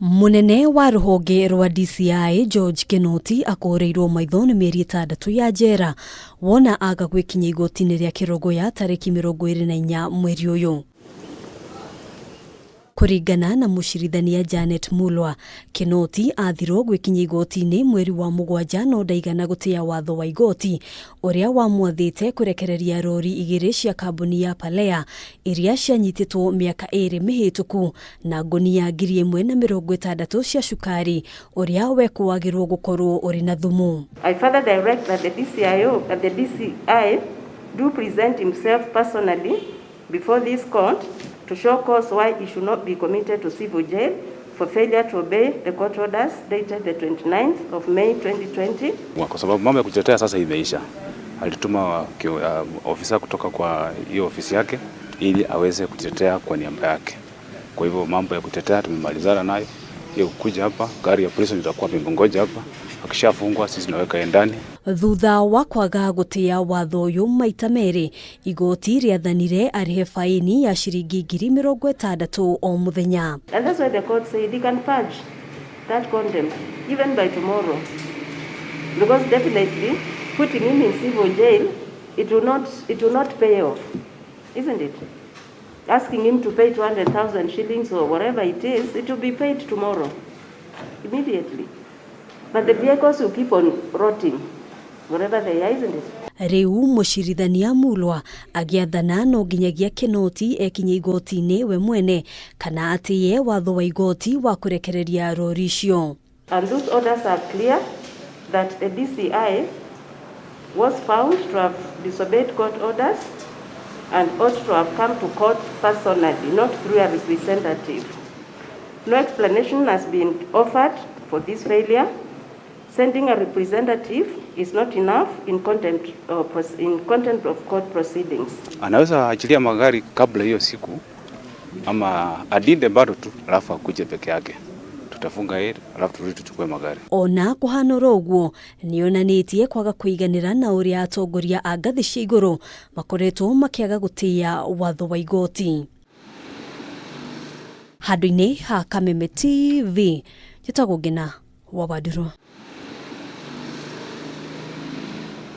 Mũnene wa rũhonge rwa DCI George Kinoti akũrĩirwo maitho nĩ mĩeri 6 ya njera wona aga gwĩkinyia igoti-inĩ rĩa Kĩrũngũya tarĩki 24 mweri ũyũ. Kũringana na mũcirithania Janet Mulwa, Kinoti athirwo gwĩkinyia igoti-inĩ mweri wa 7 no ndaigana gũtĩa watho wa igoti ũrĩa wamwathĩte kũrekereria rori 2 cia kambuni ya Palea iria cianyitĩtwo mĩaka 2 mĩhĩtũku na ngũnia 1,060 cia cukari ũrĩa wekũagĩrwo gũkorwo ũrĩ na thumu. I further direct that the DCIO, that the DCI do present himself personally before this court to show cause why he should not be committed to civil jail for failure to obey the court orders dated the 29th of May 2020. Kwa sababu mambo ya kujitetea sasa imeisha. Alituma ofisa kutoka kwa hiyo ofisi yake ili aweze kujitetea kwa niaba yake. Kwa hivyo mambo ya kutetea tumemalizana nayo. Hiyo kuja hapa, gari ya prison itakuwa imemngoja hapa. Akishafungwa sisi tunaweka ndani. Thutha wa kwaga gũtĩa watho ũyũ maita merĩ, igoti rĩathanire arĩhe faini ya ciringi 60,000 o mũthenya. And that's why the court said he can purge that contempt even by tomorrow. Because definitely putting him in civil jail, it will not pay off, isn't it? Asking him to pay 200,000 shillings or whatever it is, it will be paid tomorrow, immediately. But the vehicles will keep on rotting, wherever they are, isn't it? Rĩu mũcirithania Mulwa agĩathana no nginyagia Kinoti ekinye igoti-inĩ we mwene kana atĩye watho wa igoti wa kũrekereria rori icio. And those orders are clear that the DCI was found to have disobeyed court orders and ought to have come to court personally, not through a representative. No explanation has been offered for this failure. Sending a representative is not enough in contempt of court proceedings. Anaweza achilia magari kabla hiyo siku ama adinde bado tu, alafu akuje peke yake. Tutafunga yeye alafu turudi tuchukue magari. Ona kũhana oro ũguo nĩonanĩtie kwaga kũiganĩra na ũrĩa atongoria a ngathĩ cia igũrũ makoretwo makĩaga gũtĩa watho wa igoti. Handũ-inĩ ha Kameme TV, njĩtagwo Ngina wa Wandũrũ.